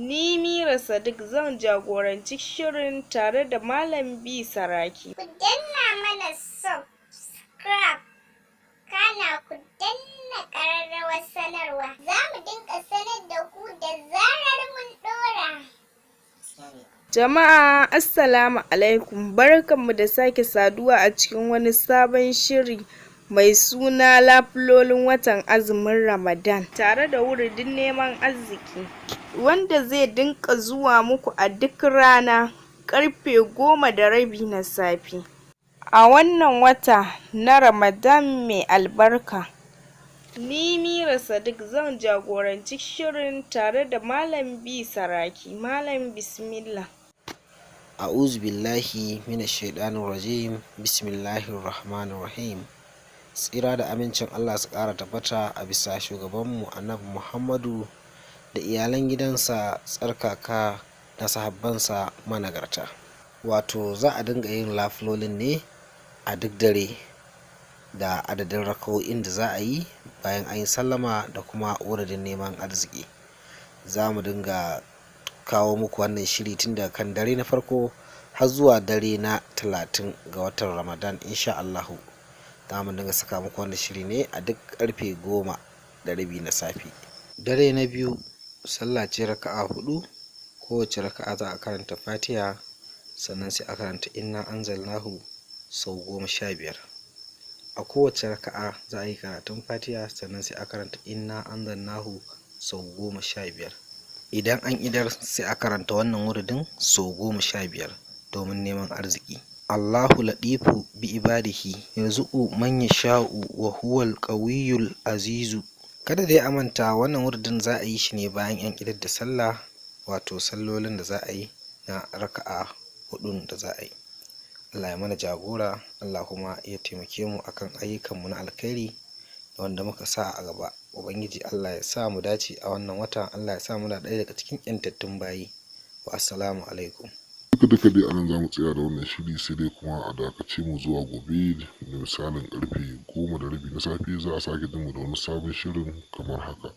Ni Mira Sadiq zan jagoranci shirin tare da Malam B Saraki. Ku danna mana subscribe, kana ku danna ƙararrawar sanarwa. Za mu dinga sanar da ku da zarar mun ɗora. Jama'a, Assalamu alaikum, barkanmu da sake saduwa a cikin wani sabon shiri mai suna lafilolin watan azumin Ramadan tare da wuridin neman arziki, wanda zai dinka zuwa muku a duk rana karfe 10:30 na safe a wannan wata na Ramadan mai albarka. Ni Mira Sadiq zan jagoranci shirin tare da Malam B Saraki. Malam, bismillah. A'udhu billahi minash shaitanir rajim. Bismillahir rahmanir rahim. Tsira da amincin Allah su ƙara tabbata a bisa shugabanmu Annabi Muhammadu da iyalan gidansa tsarkaka da sahabbansa managarta. Wato za a dinga yin lafilolin ne a duk dare da adadin raka'o'in da za a yi bayan an yi sallama da kuma wuridin neman arziki. Za mu dinga kawo muku wannan shiri tun daga kan dare na farko har zuwa dare na 30 ga watan Ramadan, insha Allahu. Za mu dinga saka muku wannan shiri ne a duk karfe 10:30 na safe. Dare na biyu sallah ce raka'a hudu, kowace raka'a za a karanta Fatiha, sannan sai a karanta inna anzalnahu sau 15. A kowace raka'a za a yi karatun Fatiha, sannan sai a karanta inna anzalnahu sau 15. Idan an idar, sai a karanta wannan wuridin sau 15 domin neman arziki. Allahu latifu bi ibadihi yarzuqu man yasha'u wa huwal qawiyyul azizu. Kada dai a manta, wannan wuridin za a yi shi ne bayan an idar da sallah, wato sallolin da za a yi na raka'a hudun da za a yi. Allah ya mana jagora, Allah kuma ya taimake mu akan ayyukanmu na alkhairi da wanda muka sa a gaba. Ubangiji Allah ya sa mu dace a wannan wata, Allah ya sa muna ɗaya daga cikin ƴantattun bayi. Wa assalamu alaikum. Duka duka dai anan za mu tsaya da wannan shiri, sai dai kuma a dakace mu zuwa gobe da misalin karfe 10:30 na safe, za a sake jin mu da wani sabon shirin kamar haka.